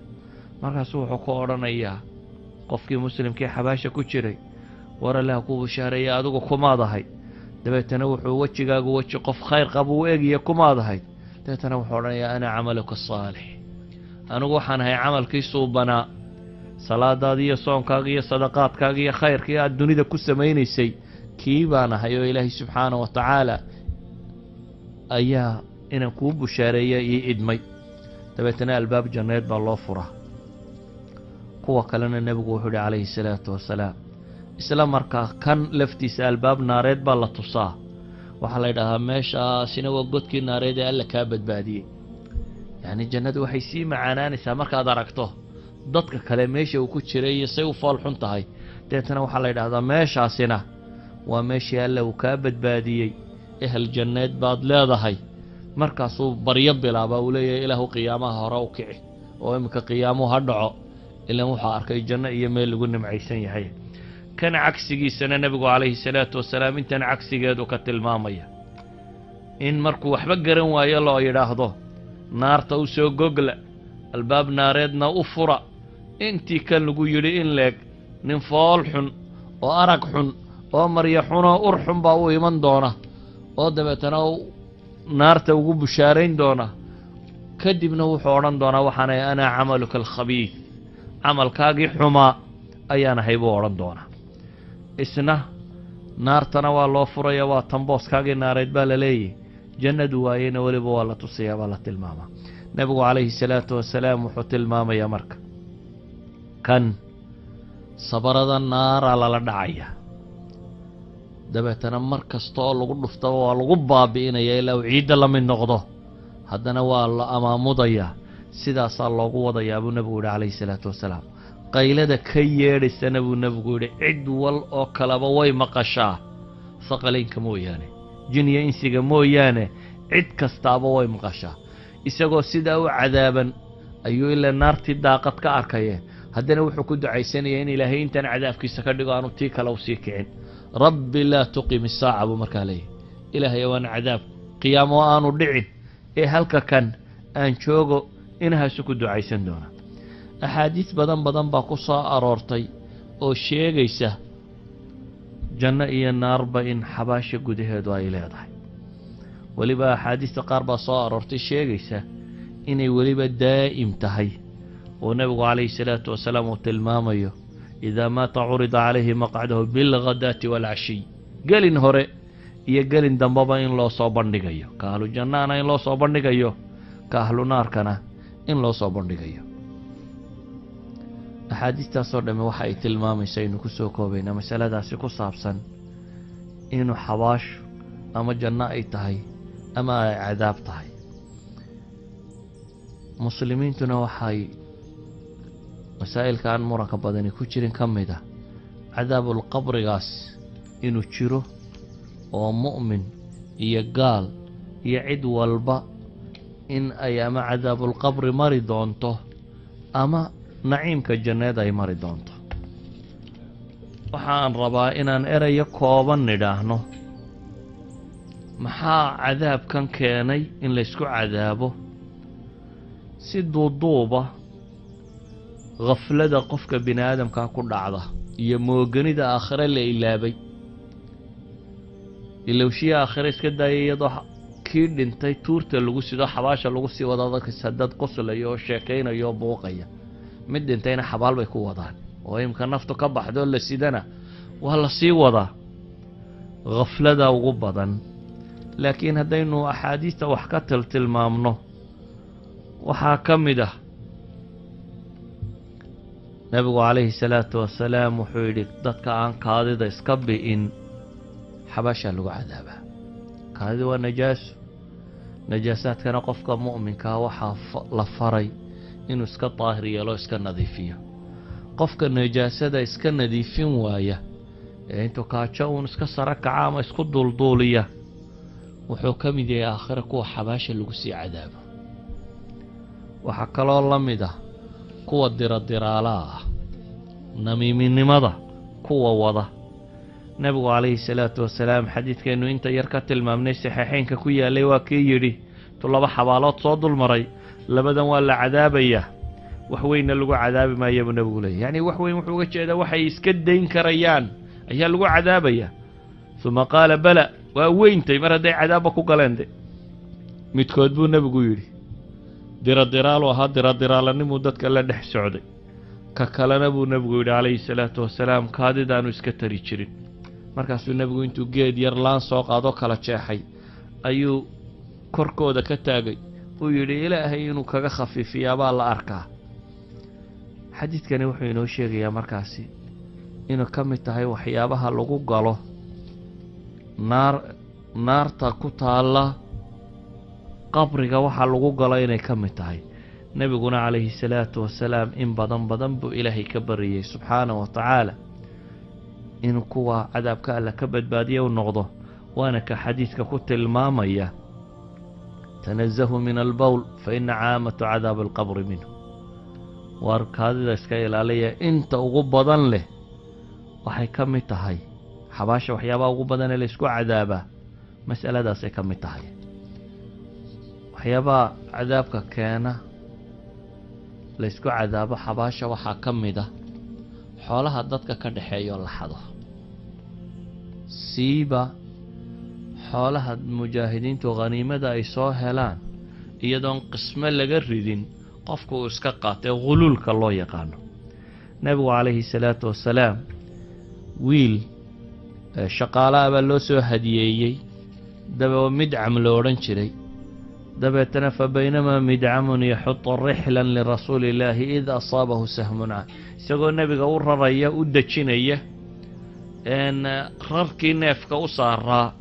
Markaasuu wuxuu ku odhanayaa Qofkii muslimkii xabaasha ku jiray, war Allaha ku bushaareeya, adigu kumaad ahayd? Dabeetana wuxuu wejigaagu weji qof khayr qaba u eegaya, kumaad ahayd? Dabeetana wuxuu odhanayaa: "Ana camaluka asaalix, anigu waxaan ahay camalkii suubanaa, salaadaadi iyo soonkaaga iyo sadaqaadkaaga iyo khayrkii aad dunida ku samaynaysay, kii baan ahay oo Ilaahay subxaana wa tacaala ayaa inaan kuu bushaareeya ii idmay." Dabeetana albaab janneed baa loo furaa. Kuwa kalena nebigu wuxuu ihi calayhi salaatu wasalaam, isla markaa kan laftiisa albaab naareed baa la tusaa. Waxaa la yidhahdaa: "Meeshaasina waa godkii naareed ee Alla kaa badbaadiyey." Yacni jannadu waxay sii macaanaanaysaa markaad aragto dadka kale meesha uu ku jiray iyo say u fool xun tahay. Deetana waxaa la yidhahdaa: "Meeshaasina waa meeshii Alla uu kaa badbaadiyey, ehel janneed baad leedahay." Markaasuu baryo bilaaba, uu leeyahay: "Ilaahu qiyaamaha hore u kici oo iminka qiyaamuhu ha dhaco," ilan wuxuu arkay janno iyo meel lagu nimcaysan yahay. Kan cagsigiisana nebigu calayhi salaatu wasalaam intan cagsigeedu ka tilmaamaya, in markuu waxba garan waayo loo yidhaahdo: "Naarta u soo gogla, albaab naareedna u fura." Intii kan lagu yidhi in leeg, nin fool xun oo arag xun oo maryo xunoo ur xun baa u iman doona oo dabeetana naarta ugu bushaarayn doona. Kadibna wuxuu odhan doonaa: "Waxaanay anaa camaluka alkhabiid, camalkaagii xumaa ayaan ahay," buu odhan doonaa. Isna naartana waa loo furaya, "Waa tambooskaagii naareed," baa la leeyahy. Jannadu waayeyna weliba waa la tusayaa, baa la tilmaamaa. Nebigu calayhi salaatu wasalaam wuxuu tilmaamayaa marka kan sabarada naaraa lala dhacaya, dabeetana mar kasta oo lagu dhuftaba waa lagu baabi'inaya ilaa uu ciidda la mid noqdo. Haddana waa la amaamudayaa, sidaasaa loogu wadayaa buu nebigu yihi calayhi salaatu wasalaam. Qaylada ka yeedhaysana buu nebigu yidhi cid wal oo kaleba way maqashaa, saqalaynka mooyaane, jin iyo insiga mooyaane, cid kastaaba way maqashaa. Isagoo sidaa u cadaaban ayuu ilaa naartii daaqad ka arkaye, haddana wuxuu ku ducaysanaya in Ilaahay intan cadaabkiisa ka dhigo, aanu tii kale usii kicin. "Rabbi laa tuqim isaaca," buu markaa leeyahy. "Ilaahay waan cadaabku qiyaamo aanu dhicin ee halka kan aan joogo." Inahaasu ku ducaysan doona. Axaadiis badan badan baa ku soo aroortay oo sheegaysa janno iyo naarba in xabaasha gudaheedu ay leedahay. Weliba axaadiista qaar baa soo aroortay sheegaysa inay weliba daa'im tahay, oo nebigu calayhi salaatu wasalaam uu tilmaamayo: idaa maata curida calayhi maqcadahu bilghadaati waalcashiy, gelin hore iyo gelin dambaba in loo soo bandhigayo, ka ahlu jannahana in loo soo bandhigayo, ka ahlu naarkana in loo soo bandhigayo. Axaadiistaasoo dhamme waxa ay tilmaamaysa, aynu ku soo koobaynaa masaladaasi ku saabsan inuu xabaashu ama janno ay tahay ama ay cadaab tahay. Muslimiintuna waxay masaa'ilka aan muranka badani ku jirin ka mid ah cadaabulqabrigaas inuu jiro, oo mu'min iyo gaal iyo cid walba in ay ama cadaabulqabri mari doonto ama naciimka janneed ay mari doonto. Waxaan rabaa inaan erayo kooban nidhaahno: maxaa cadaabkan keenay in laysku cadaabo? Si duuduuba, khaflada qofka bini aadamkaa ku dhacda iyo mooganida aakhire la ilaabay, ilowshiya aakhire iska daaya, iyadoo kii dhintay tuurta lagu sido, xabaasha lagu sii wado, dadkasa dad qoslaya oo sheekaynaya oo buuqaya. Mid dhintayna xabaal bay ku wadaan, oo imka naftu ka baxdo la sidana waa la sii wadaa. Khaflada ugu badan. Laakiin haddaynu axaadiista wax ka tiltilmaamno, waxaa ka mid ah nebigu calayhi salaatu wasalaam wuxuu yidhi: dadka aan kaadida iska bi'in xabaashaa lagu cadaabaa. Kaadida waa najaaso, najaasaadkana qofka mu'minkaa waxaa la faray inuu iska daahir yeelo, iska nadiifiyo. Qofka najaasada iska nadiifin waaya ee intuu kaajo uun iska saro kaca ama isku duulduuliya, wuxuu ka mid yahay aakhire kuwa xabaasha lagu sii cadaabo. Waxaa kaloo la mid ah kuwa diradiraalaha ah, namiiminimada kuwa wada. Nebigu calayhi salaatu wasalaam xadiidkeennu inta yar ka tilmaamnay saxiixeynka ku yaallay waa kii yidhi, tu laba xabaalood soo dulmaray: "Labadan waa la cadaabayaa." Wax weynna lagu cadaabi maaya buu nebigu leeyay. Yacni wax weyn wuxuu uga jeedaa waxay iska dayn karayaan ayaa lagu cadaabaya. Uma qaala bala, waa weyntay mar hadday cadaabba ku galeen. De midkood buu nebigu yidhi diradiraalu ahaa, diradiraalanimuu dadka la dhex socday. Ka kalena buu nebigu yidhi calayhi salaatu wasalaam kaadidaanu iska tari jirin. Markaasuu nebigu intuu geed yar laan soo qaadoo kala jeexay ayuu korkooda ka taagay, uu yidhi Ilaahay inuu kaga khafiifiyaabaa la arkaa. Xadiidkani wuxuu inoo sheegayaa markaasi inuu ka mid tahay waxyaabaha lagu galo naar, naarta ku taalla qabriga waxa lagu galo inay ka mid tahay. Nebiguna calayhi salaatu wasalaam in badan badan buu Ilaahay ka bariyey subxaana wa tacaala inuu kuwa cadaabka Alla ka badbaadiya u noqdo. Waana ka xadiidka ku tilmaamaya: "Tanazahu min albowl fa ina caamatu cadaabi alqabri minhu." Waar kaadida iska ilaaliya, inta ugu badan leh waxay ka mid tahay xabaasha waxyaabaha ugu badan ee laysku cadaabaa, mas'aladaasay ka mid tahay. Waxyaabaha cadaabka keena laysku cadaabo xabaasha waxaa ka mid ah xoolaha dadka ka dhexeeyo la xado, siiba xoolaha mujaahidiintu khaniimada ay soo helaan iyadoon qismo laga ridin qofku uu iska qaatay, khuluulka loo yaqaano. Nebigu calayhi salaatu wasalaam wiil shaqaalaha baa loo soo hadiyeeyey, dabeo Midcam lo odhan jiray. Dabeetana fa baynamaa Midcamun yaxutu rixlan lirasuuli illaahi id asaabahu sahmun, isagoo nebiga u raraya, u dejinaya rarkii neefka u saaraa,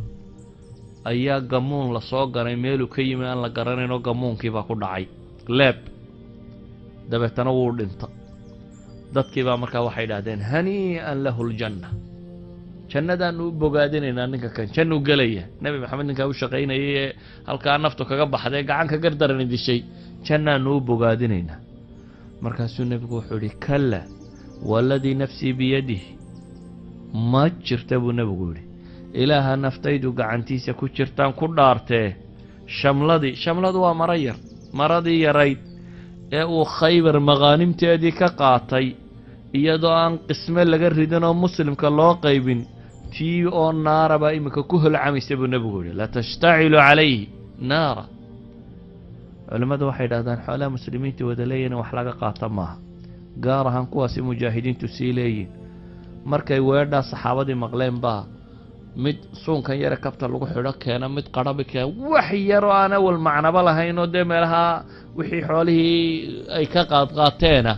ayaa gamuun lasoo ganay meeluu ka yimi aan la garanayn oo gamuunkiibaa ku dhacay leeb, dabeetana wuu dhinta. Dadkii baa markaa waxay idhahdeen: "Hanii'an lahu ljanna, jannadaanu u bogaadinaynaa, ninka kan jannuu gelaya." Nebi Maxamed ninkaa u shaqaynayay ee halkaa naftu kaga baxday, gacanka gardarani dishay, jannaanu u bogaadinaynaa. Markaasuu nebigu wuxuu idhi: "Kalla, waladii nafsii biyadih, ma jirta," buu nebigu yidhi, "Ilaaha naftaydu gacantiisa ku jirtaan ku dhaartee, shamladii," shamladu waa maro yar, maradii yarayd ee uu Khaybar maqaanimteedii ka qaatay iyadoo aan qisme laga ridin oo muslimka loo qaybin, tii oo naara baa iminka ku holcamaysa, buu nebigu yidhi, "latashtacilu calayhi naara." Culimmadu waxay idhahdaan xoolaha muslimiinta wada leeyihin wax laga qaata maaha, gaar ahaan kuwaasi mujaahidiintu sii leeyihin. Markay weedhaa saxaabadii maqleen baa mid suunkan yare kabta lagu xidho keena, mid qarabi keena, wax yaroo aan awal macnaba lahayn oo dee meelaha wixii xoolihii ay ka qaadqaateena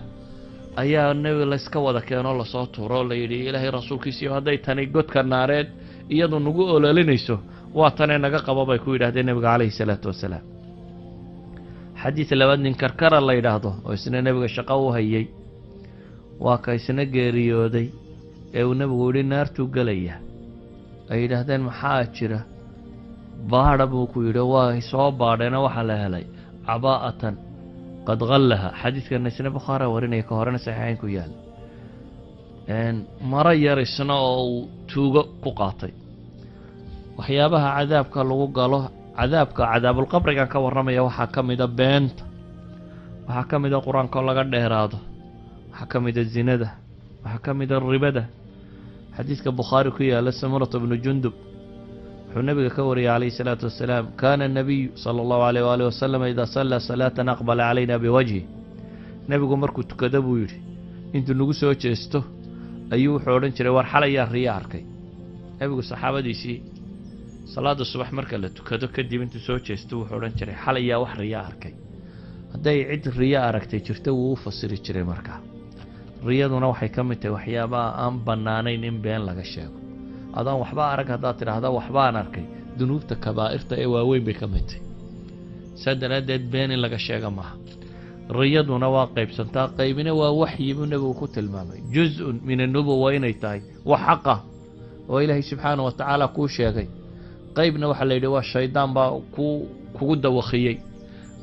ayaa nebiga layska wada keenoo lasoo tuuro. La yidhi: "Ilaahay rasuulkiisiiyo, hadday tani godka naareed iyadu nagu ololinayso, waa tanee naga qabo," bay ku yidhahdeen nebiga calayhi salaatu wasalaam. Xadiid labaad, nin Karkara la yidhaahdo oo isna nebiga shaqo u hayay, waa ka isna geeriyooday ee uu nebigu yidhi naartuu gelaya. Ay yidhaahdeen: "Maxaa jira? Baadha," buu ku yidhi. Waa soo baadheena, waxaa la helay cabaa'atan qad hallaha. Xadiidkana isna Bukhaara warinaya, ka horena saxiixayn ku yaala, maro yar isna oo uu tuugo ku qaatay. Waxyaabaha cadaabka lagu galo, cadaabka cadaabulqabrigan ka warramaya, waxaa ka mida beenta, waxaa ka mida qur-aanka oo laga dheeraado, waxaa ka mida zinada, waxaa ka mida ribada. Xadiidka Bukhaari ku yaala, Samurata bnu Jundub wuxuu nabiga ka wariyay calayhi salaatu wasalaam: "Kaana anabiyu sala allahu alayh waaalih wasalam idaa sallaa salaatan aqbala calayna biwajhi." Nebigu markuu tukado, buu yidhi, intuu nagu soo jeesto ayuu wuxuu odhan jiray: "War xalayaa riyo arkay?" Nebigu saxaabadiisii salaada subax marka la tukado kadib intuu soo jeesto wuxuu odhan jiray: "Xalayaa wax riyo arkay?" Hadday cid riyo aragtay jirto, wuu u fasiri jiray. Markaa riyaduna waxay ka mid tahay waxyaabaha aan bannaanayn in been laga sheego. Adaan waxba arag haddaad tidhaahda waxbaan arkay, dunuubta kabaa'irta ee waaweyn bay ka mid tahay. Saa daraaddeed been in laga sheega maaha. Riyaduna waa qaybsantaa, qaybina waa waxyi buu nebigu ku tilmaamay, juz-un min annubuwa inay tahay, wax xaqa oo Ilaahay subxaana wa tacaala kuu sheegay. Qaybna waxaa la yidhi waa shaydaan baa ku kugu dawakhiyey.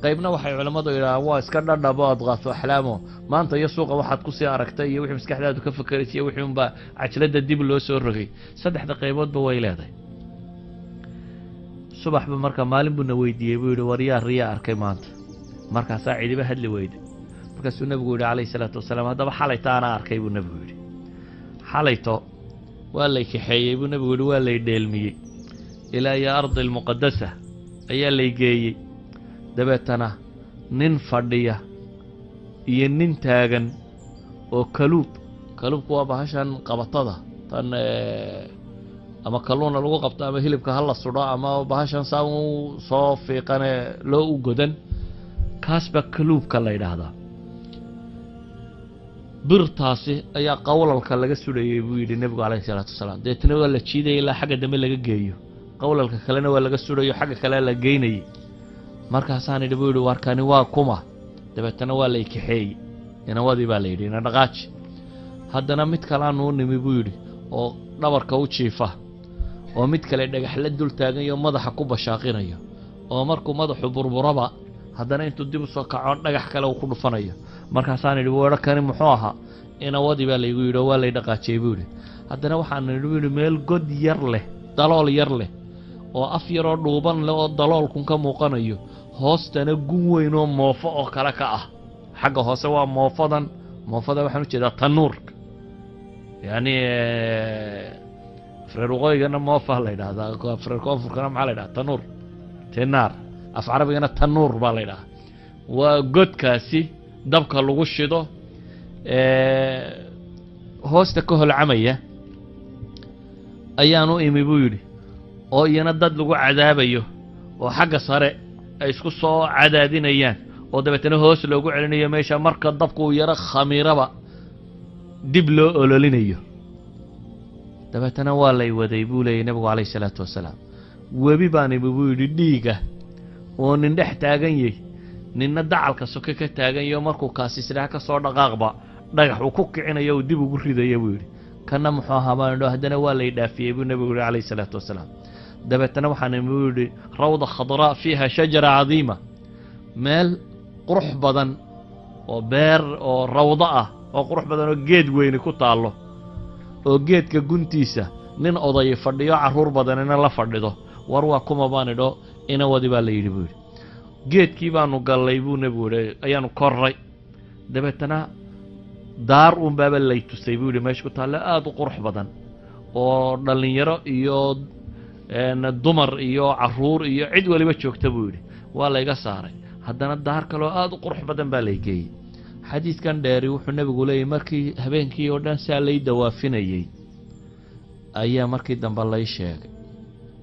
Qaybna waxay culammadu yidhahaan waa iska dhadhabo, adqaafu axlaamo, maanta iyo suuqa waxaad kusii aragtay iyo wixii maskaxdaadu ka fakeraysa iyo wixii unbaa cajladda dib loo soo rogay. Saddexda qayboodba way leedahay. Subaxba marka maalin buuna weydiiyey, buu yidhi: "War yaa riya arkay maanta?" Markaasaa cidiba hadli weyday. Markaasuu nebigu yidhi calayhi salaatu wasalaam, haddaba xalayto anaa arkay buu nebigu yidhi. Xalayto waa lay kaxeeyey buu nebigu yidhi, waa lay dheelmiyey ilaa iyo ardi almuqadasa ayaa lay geeyey. Dabeetana nin fadhiya iyo nin taagan oo kaluub, kaluubku waa bahashan qabatada tan ama kalluuna lagu qabto ama hilibka hala sudho ama bahashan saa u soo fiiqane loo u godan, kaas baa kaluubka la yidhaahdaa. Birtaasi ayaa qawlalka laga sudhayey buu yidhi nebigu calayhi salaatu wasalaam. Deetna waa la jiidayay ilaa xagga dambe laga geeyo, qawlalka kalena waa laga sudhayo, xagga kale la geynayey. Markaasaan idhi buu yidhi, waarkani waa kuma? Dabeetana waa lay kaxeeyey, inawadii baa la yidhi, ina dhaqaaji. Haddana mid kalaanuu nimi buu yidhi oo dhabarka u jiifa, oo mid kale dhagax la dul taaganyo madaxa ku bashaaqinayo, oo markuu madaxu burburaba haddana intuu dib u soo kaco dhagax kale uu ku dhufanayo. Markaasaan idhi, weero kani muxuu ahaa? Inawadii baa laygu yidhi, oo waa lay dhaqaajiyey buu yidhi. Haddana waxaan idhi buu yidhi, meel god yar leh, dalool yar leh, oo af yaroo dhuuban leh oo daloolkun ka muuqanayo, hoostana gun weyn oo moofo oo kale ka ah. Xagga hoose waa moofadan, moofada waxaan u jeedaa tanuurka, yacni afreer waqooyigana moofa la yidhahdaa, afreer koonfurkana maxaa la yidhahdaa? Tanuur, tinaar, af carabigana tanuur baa la yidhahdaa. Waa godkaasi dabka lagu shido hoosta ka holcamaya ayaan u imi buu yidhi, oo iyana dad lagu cadaabayo oo xagga sare ay isku soo cadaadinayaan oo dabeetana hoos loogu celinayo meesha, marka dabku uu yaro khamiiraba dib loo ololinayo. Dabeetana waa lay waday buu leeyay nebigu calayhi salaatu wasalaam. Webi baan imi buu yidhi dhiiga, oo nin dhex taagan yahy, ninna dacalka soke ka taaganyaho, markuu kaasi isdhaha ka soo dhaqaaqba dhagax uu ku kicinayo uu dib ugu ridaya buu yidhi. Kana muxuu ahaa baan idho? Haddana waa lay dhaafiyey buu nebigu yidhi calayhi salaatu wasalaam. Dabeetana waxaan imi buu yidhi rawda khadraa fiiha shajara cadiima, meel qurux badan oo beer oo rawdo ah oo qurux badan oo geed weyni ku taallo, oo geedka guntiisa nin oday fadhiyo, carruur badanina la fadhido. War waa kuma baan idho? Ina wadi baa la yidhi buu yidhi. Geedkii baanu gallay buu nebigu yidhi, ayaanu korray. Dabeetana daar uunbaaba lay tusay buu yidhi meesha ku taalle aada u qurux badan, oo dhallinyaro iyo dumar iyo carruur iyo cid waliba joogta buu yidhi. Waa layga saaray, haddana daar kaloo aada u qurux badan baa lay geeyey. Xadiidkan dheeri wuxuu nebigu leeyay, markii habeenkii oo dhan saa lay dawaafinayey ayaa markii dambe lay sheegay.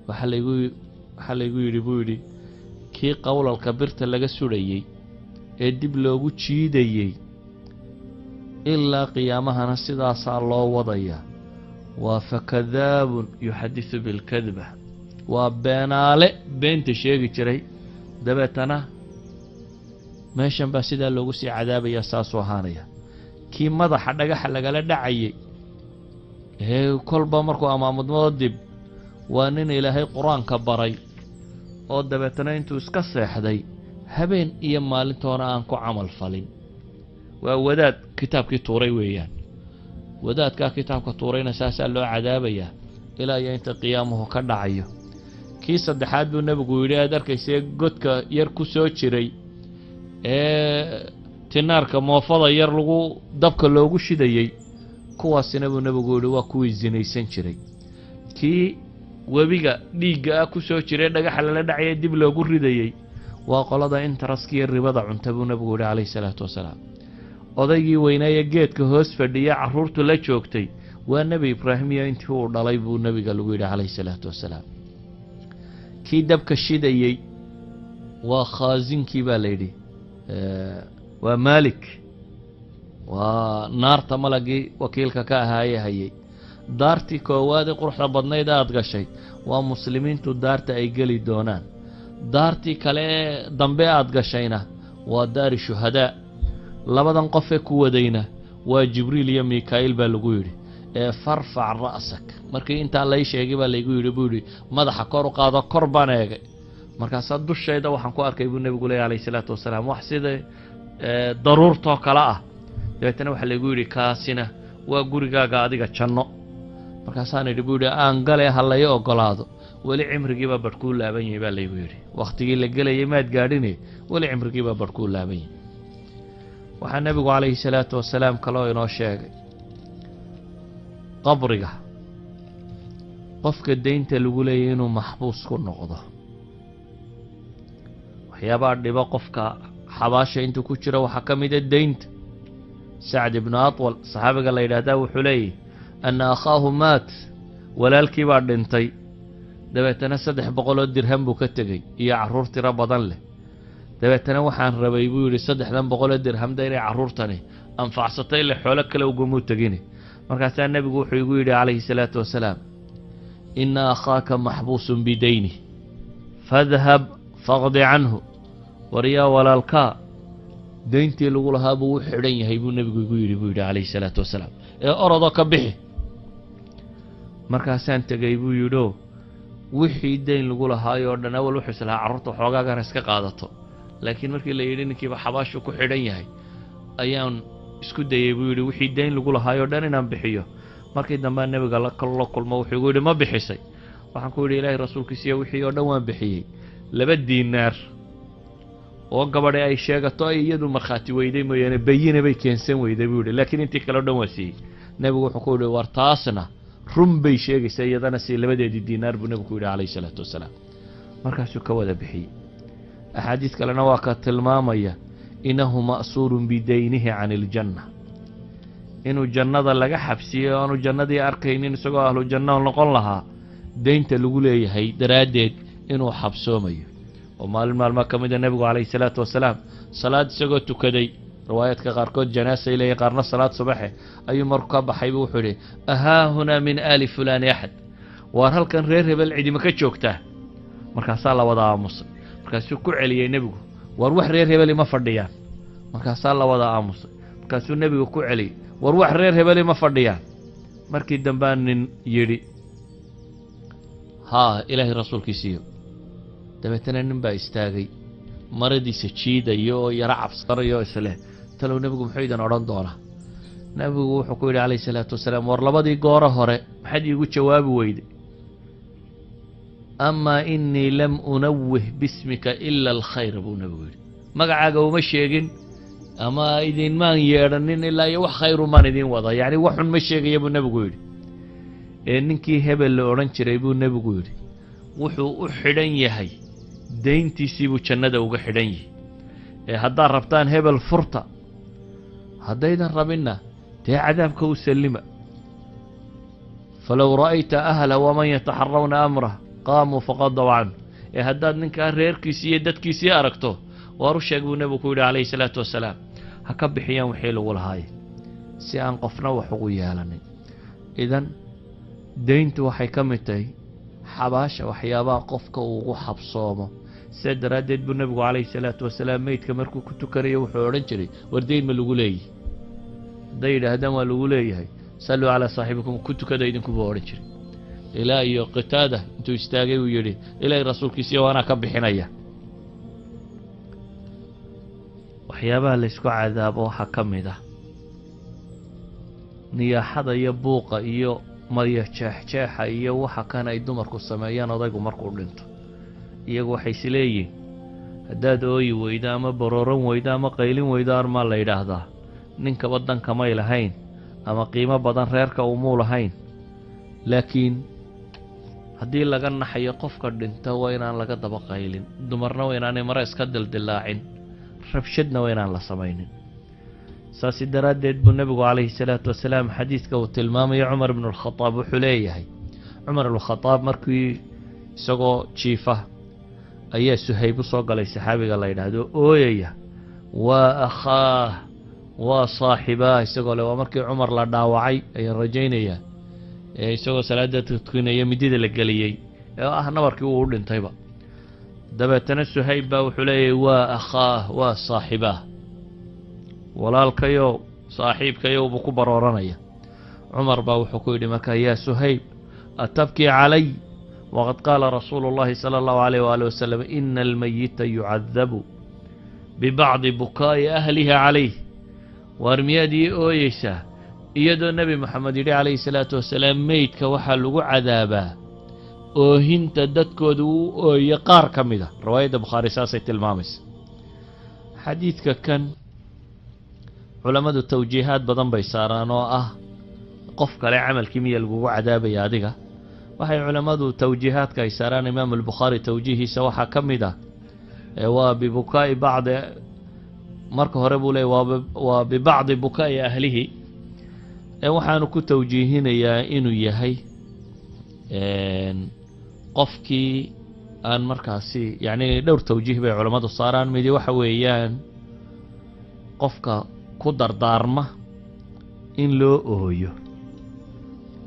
Waxaa laygu yidhi buu yidhi, kii qowlalka birta laga sudhayey ee dib loogu jiidayey ilaa qiyaamahana sidaasaa loo wadayaa waa fakadaabun yuxadisu bilkadba, waa beenaale beenta sheegi jiray. Dabeetana meeshan baa sidaa loogu sii cadaabaya, saasuu ahaanaya. Kii madaxa dhagaxa lagala dhacayey ee kolba markuu amaamudmado dib, waa nin Ilaahay Qur-aanka baray oo dabeetana intuu iska seexday habeen iyo maalintoona aan ku camal falin. Waa wadaad kitaabkii tuuray weeyaan. Wadaadkaa kitaabka tuurayna saasaa loo cadaabayaa ilaa iyo inta qiyaamuhu ka dhacayo. Kii saddexaad buu nebigu yidhi, aad arkaysee godka yar ku soo jiray ee tinaarka moofada yar lagu dabka loogu shidayey, kuwaasina buu nebigu yidhi waa kuwii sinaysan jiray. Kii webiga dhiigga ah ku soo jiray dhagaxa lala dhacaya dib loogu ridayey waa qolada interestka iyo ribada cunta buu nebigu yidhi calayhi salaatu wasalaam. Odaygii weyneeye geedka hoos fadhiya carruurtu la joogtay waa Nebi Ibraahim iyo intii uu dhalay buu nebiga lagu yidhi calayhi salaatu wasalaam. Kii dabka shidayey waa khaasinkii baa la yidhi, waa Maalik, waa naarta malagii wakiilka ka ahaaye hayay. Daartii koowaadee quruxda badnayd aad gashay waa muslimiintu daarta ay geli doonaan. Daartii kale ee dambe aad gashayna waa daari shuhadaa. Labadan qofee ku wadayna waa Jibriil iyo Mikaa'il baa lagu yidhi. Ee farfac ra'sak, markii intaa lay sheegay baa laygu yidhi buu yidhi, madaxa kor u qaado. Kor baan eegay, markaasaa dushayda waxaan ku arkay buu nebigu leeyay alayhi salaatu wasalaam wax sida daruurtoo kale ah. Dabeetana waxaa laygu yidhi, kaasina waa gurigaaga adiga janno. Markaasaan idhi buu yidhi, aan gale ha lay ogolaado. Weli cimrigiibaa barhkuu laaban yahay baa laygu yidhi. Wakhtigii la gelayay maad gaadhine, weli cimrigiibaa barhkuu laaban yahay. Waxaa Nebigu calayhi salaatu wasalaam kaloo inoo sheegay qabriga qofka deynta lagu leeyay inuu maxbuus ku noqdo. Waxyaabaha dhibo qofka xabaasha intuu ku jiro waxaa ka mida deynta. Sacd ibnu Atwal saxaabiga la yidhaahdaa wuxuu leeyahy anna akhaahu maat, walaalkii baa dhintay, dabeetana 300 oo dirham buu ka tegey iyo carruur tiro badan leh. Dabeetana waxaan rabay, buu yidhi, 300 oo dirhamda inay carruurtani anfacsatay, ile xoolo kale ugamuu tegine. Markaasaa Nebigu wuxuu igu yidhi calayhi salaatu wasalaam: "Ina akhaaka maxbuusun bidaynih, fadhab faqdi canhu." Waryaa, walaalkaa deyntii lagu lahaa buu u xidhan yahay, buu Nebigu igu yidhi, buu yidhi calayhi salaatu wasalaam, ee orodoo ka bixi. Markaasaan tegey, buu yidhio, wixii deyn lagu lahaayoo dhan. Awal wuxuu islahaa carruurta xoogaagana iska qaadato, laakiin markii la yidhi ninkiiba xabaashu ku xidhan yahay, ayaan isku dayey, buu yidhi, wixii deyn lagu lahaayoo dhan inaan bixiyo. Markii dambea Nebiga la kulmo, wuxuu igu yidhi: "Ma bixisay?" Waxaan ku yidhi: "Ilaahay rasuulkiisiiyo, wixii oo dhan waan bixiyey, 2 diinaar oo gabadhi ay sheegato ay iyadu markhaati weyday mooyaane, bayina bay keensan weyday," buu yidhi, "laakiin intii kale o dhan waa siiyey." Nebigu wuxuu ku yidhi: "War, taasna run bay sheegaysaa, iyadana sii labadeedii diinaar," buu Nebigu ku yidhi calayhi salaatu wasalaam. Markaasuu ka wada bixiyey. Axaadiis kalena waa ka tilmaamaya innahu ma'suurun bidaynihi can iljanna, inuu jannada laga xabsiyey oo aanu jannadii arkaynin isagoo ahlu janno noqon lahaa, deynta lagu leeyahay daraaddeed inuu xabsoomayo. Oo maalin maalma ka mida Nebigu calayhi salaatu wasalaam salaad isagoo tukaday, riwaayaadka qaarkood janaasay leeyihin, qaarna salaad subaxe, ayuu markuu ka baxaybu wuxuu idhi: "Ahaahunaa min aali fulaani axad? Waar, halkan reer hebel cidima ka joogtaa?" Markaasaa la wada aamusay. Markaasuu ku celiyey Nebigu: "Waar, wax reer hebeli ma fadhiyaan?" Markaasaa la wada aamusay. Markaasuu Nebigu ku celiyey: "War, wax reer hebeli ma fadhiyaan?" Markii dambaa nin yidhi: "Haa, Ilaahay rasuulkiisiiyo." Dabeetana nin baa istaagay maradiisa jiidaya oo yaro cabsanayo, isleh: "Talow Nebigu muxuu idin odhan doonaa?" Nebigu wuxuu ku yidhi calayhi salaatu wasalaam: "War, labadii gooro hore maxaad iigu jawaabi weyday? Amaa inii lam unawih bismika ila alkhayr," buu Nebigu yidhi. "Magacaaga uma sheegin ama idinmaan yeedhanin ilaa iyo wax khayrumaan idiin wada, yacni waxun ma sheegaya," buu Nebigu yidhi. "Ee ninkii hebel la odhan jiray," buu Nebigu yidhi, "wuxuu u xidhan yahay deyntiisii buu jannada uga xidhan yihi. Ee haddaad rabtaan hebel furta, haddaydan rabinna dee cadaabka u sallima. Falow ra'ayta ahla waman yataxarawna amrah qaamuu faqadaw canhu. Ee haddaad ninkaa reerkiisii iyo dadkiisii aragto, waar u sheeg," buu Nebigu ku yidhi calayhi salaatu wasalaam, "ha ka bixiyaan wixii lagu lahaayay, si aan qofna wax ugu yeelanin." Idan deyntu waxay ka mid tahay xabaasha waxyaabaha qofka uu ugu xabsoomo. Sidaa daraaddeed buu Nebigu calayhi salaatu wasalaam meydka markuu ku tukanayo wuxuu odhan jiray: "War, deyn ma lagu leeyahy?" Hadday yidhaahdaan waa lagu leeyahay, "Salluu calaa saaxibikum, ku tukada idinku," buu odhan jiray, ilaa iyo Qitaada intuu istaagay uu yidhi: "Ilaahay rasuulkiisiyo, waanaa ka bixinaya." Waxyaabaha laysku cadaabo waxaa ka mid ah niyaaxada iyo buuqa iyo maryo jeexjeexa iyo waxa kan ay dumarku sameeyaan odaygu markuu dhinto. Iyagu waxay is leeyihin haddaad ooyi weydo ama barooran weydo ama qaylin weydo, armaa la yidhaahdaa ninkaba dankamay lahayn ama qiimo badan reerka umuu lahayn. Laakiin haddii laga naxayo qofka dhinto, waa inaan laga daba qaylin, dumarna waa inaanay mare iska dildilaacin, rabshadna waa inaan la samaynin. Saasi daraaddeed buu Nebigu calayhi salaatu wasalaam xadiidka uu tilmaamayo Cumar ibnu Alkhadaab, wuxuu leeyahay Cumar ibnukhadaab markii isagoo jiifa ayaa Suhayb u soo galay, saxaabiga la yidhaahdo, ooyaya: "Waa akhaah, waa saaxibaah," isagoo le. Waa markii Cumar la dhaawacay ayaan rajaynayaa, ee isagoo salaada tukinaya midida la geliyey, ee ah nabarkii uu u dhintayba. Dabeetana Suhayb baa wuxuu leeyahay: "Waa akhaah, waa saaxibaah, walaalkayow, saaxiibkayow," buu ku barooranaya. Cumar baa wuxuu ku yidhi markaa: "Yaa Suhayb, atabkii calay waqad qaala rasuulu اllahi sala allahu alayh waali wasalam ina almayita yucadabu bibacdi bukaa'i ahlihi calayh? Waar, miyaad ii ooyeysaa iyadoo Nebi Moxamed yidhi calayhi salaatu wasalaam meydka waxaa lagu cadaabaa oohinta dadkooda uu ooyo qaar ka mid a?" Riwaayadda Bukhaari saasay tilmaamaysa. Xadiidka kan Culammadu tawjiihaad badan bay saaraan oo ah qof kale camalkii miya lagugu cadaabaya adiga. Waxay culammadu tawjiihaadka ay saaraan, Imaam Albukhaari tawjiihiisa waxaa ka mid ah waa ببكاء بعض. Marka hore buu leey waa ببعض بكاء أهله. Waxaanu ku tawjiihinayaa inuu yahay qofkii aan markaasi, yacni, dhowr tawjiih bay culammadu saaraan. Midi waxa weeyaan qofka ku dardaarma in loo ooyo.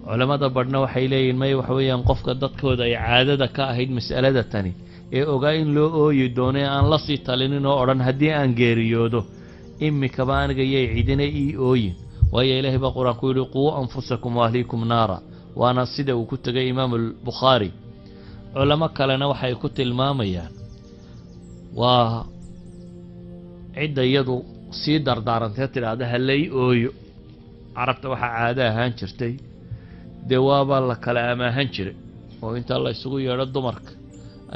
Culammada badhna waxay leeyihin may, waxa weeyaan qofka dadkooda ay caadada ka ahayd mas'alada tani ee ogaa in loo ooyi doono ee aan la sii talinin oo odhan haddii aan geeriyoodo imikaba aniga yay cidina ii ooyin, waayo Ilaahay baa Qur-aanku yidhi: قوا أنفسكم وأهليكم نارا. Waana sida uu ku tegay Imaamu Albukhaari. Culamo kalena waxay ku tilmaamayaan waa cidda iyadu sii dardaarantee tidhaahda halay ooyo. Carabta waxaa caado ahaan jirtay, dee waaba la kala amaahan jiray oo inta la isugu yeedho dumarka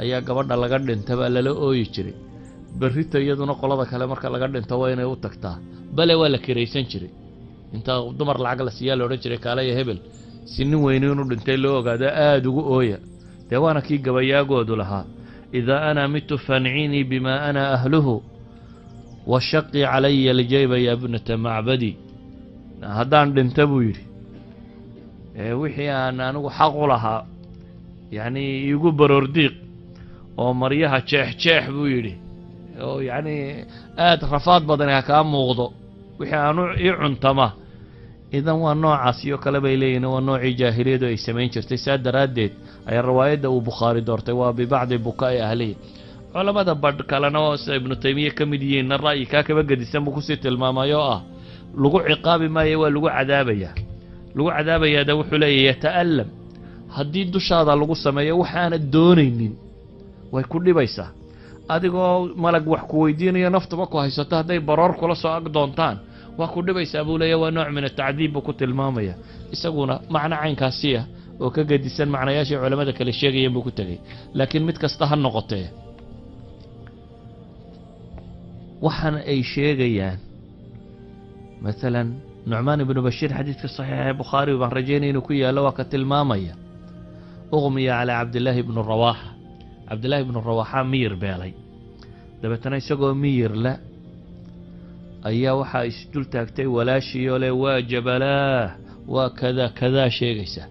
ayaa gabadha laga dhinta baa lala ooyi jiray. Berrita iyaduna qolada kale marka laga dhinto waa inay u tagtaa. Bale waa la kiraysan jiray, inta dumar lacag la siiyaa la odhan jiray kaalaya hebel si nin weyni inuu dhintay loo ogaado aada ugu ooya. Dee waana kii gabayaagoodu lahaa: إذا أنا مت فانعيني بما أنا أهله وشقي علي الجيب يا ابنة معبدي. Haddaan dhinta, buu yidhi, wixii aan anigu xaq u lahaa yacni iigu baroordiiq oo maryaha jeex jeex, buu yidhi, oo yacni aada rafaad badani ha kaa muuqdo wixii aanu ii cuntama. Idan waa noocaas iyo kale bay leeyihin, waa noocii jaahiliyadu ay samayn jirtay. Saa daraaddeed ayaa riwaayadda uu Bukhaari doortay waa ببعض بكاء أهله. Culamada badh kalena oo sida Ibnu Taymiye ka mid yihiinna ra'yi kaa kaba gedisan buu kusii tilmaamayo ah lagu ciqaabi maayo, waa lagu cadaabayaa. Lagu cadaabayaada wuxuu leeyahy يتألم. Haddii dushaada lagu sameeyo waxaanad doonaynin way ku dhibaysaa. Adigoo malag wax ku weydiinayo naftuba ku haysato hadday baroor kula soo ag doontaan waa ku dhibaysaa, buu leeya. Waa nooc من التعذيب buu ku tilmaamaya. Isaguna macno caynkaasi ah oo ka gedisan macnayaashii culamada kale sheegayeen buu ku tegey. Laakiin mid kasta ha noqotee, waxaan ay sheegayaan, maalan Nucmaan Ibnu Bashiir xadiidka saxiixa ee Bukhaari baan rajaynaya inuu ku yaallo waa ka tilmaamaya أغمي على عبد الله بن Rawaaxa. Cabdillahi ibnu Rawaaxa miyir beelay. Dabeetana isagoo miyir la ayaa waxaa isdul taagtay walaashiioo le waa jabalaah, waa kada kadaa sheegaysa,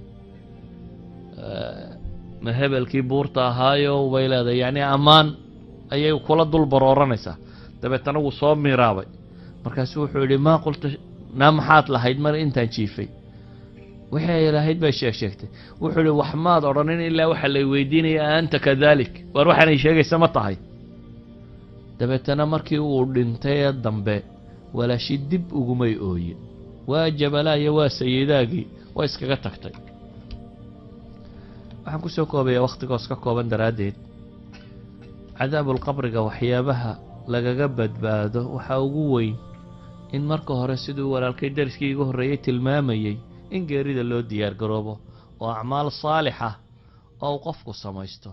ma hebelkii buurta ahaayo bay leedahay, yacni ammaan ayay kula dul barooranaysaa. Dabeetana wuu soo miraabay. Markaasu wuxuu yidhi: ما قلت? Naa maxaad lahayd mar intaan jiifay? Wixii ay lahayd bay sheeg sheegtay. Wuxuu yihi: wax maad odhanin ilaa waxa lay weydiinaya أنت كذلك? Waar waxaanay sheegaysa ma tahay? Dabeetana markii uu dhintay ee dambe walaashi dib ugumay ooyin. Waa jabalaayo, waa sayidaagii, waa iskaga tagtay. Waxaan kusoo koobayaa wakhtigoos ka kooban daraaddeed, cadaabulqabriga waxyaabaha lagaga badbaado waxaa ugu weyn in marka hore, siduu walaalkay dariskii iga horreeyey tilmaamayey, in geerida loo diyaar garoobo oo acmaal saalixa oo uu qofku samaysto.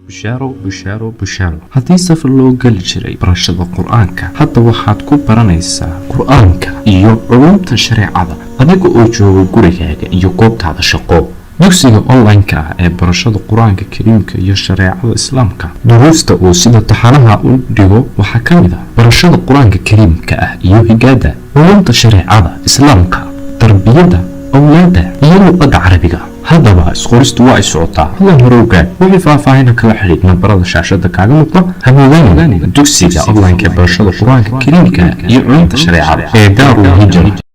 Bushaaro, bushaaro, bushaaro! Haddii safar loo geli jiray barashada Qur-aanka, hadda waxaad ku baranaysaa Qur-aanka iyo culumta shareecada adiga oo jooga gurigaaga iyo goobtaada shaqo. Dugsiga online-ka ah ee barashada Qur-aanka Kariimka iyo shareecada Islaamka, duruusta uu sida taxanaha u dhigo waxaa ka mid ah barashada Qur-aanka Kariimka ah iyo higaada, culumta shareecada Islaamka, tarbiyada awlaadda iyo luqadda Carabiga. Haddaba isqoristu waa ay socotaa, hadan hore ogaad. Wixii faahfaahina kala xidhiid nambarada shaashada kaaga muuqda. Hamoodaan dugsiga online-ka ee barashada Qur-aanka Kariimka iyo culumta shareecada ee Daarul Hijra.